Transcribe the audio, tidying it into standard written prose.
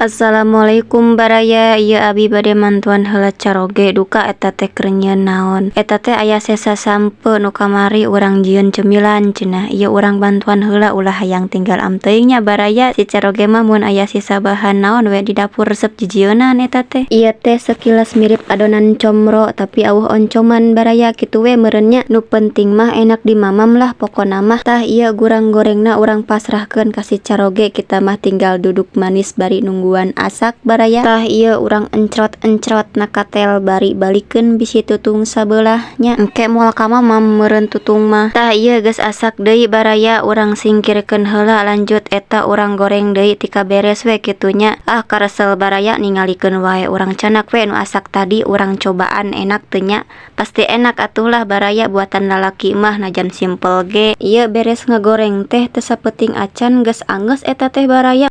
Assalamualaikum, baraya. Ieu abi bade mantuan heula caroge duka eta teh keur nyieun naon. Eta teh aya sesa sampeu nu kamari urang jieun cemilan cenah. Ieu urang bantuan heula, ulah hayang tinggal am teuing nya, baraya. Si caroge mah mun aya sisa bahan naon we di dapur resep jijieunan eta teh. Ieu teh sekilas mirip adonan comro, tapi aweuh oncoman, baraya. Kitu we meureun nya. Nu penting mah enak dimamam lah pokona mah. Tah, ieu gurang gorengna urang pasrahkeun ka si caroge, kita mah tinggal duduk manis bari nungguan asak, baraya. Tah, ieu urang encrot-encrot na katel bari balikeun bisi tutung sabelah nya. Engke moal kamamam meureun tutung mah. Tah, ieu geus asak deui, baraya, urang singkirkeun heula. Lanjut eta urang goreng deui tika beres we kitu nya. Ah, karesel, baraya, ningalikeun wae. Urang candak we nu asak tadi, urang cobaan enak teu nya. Pasti enak atuh lah, baraya, buatan lalaki mah najan simpel ge. Ieu beres ngagoreng teh teu sapeuting acan geus angeus eta teh, baraya.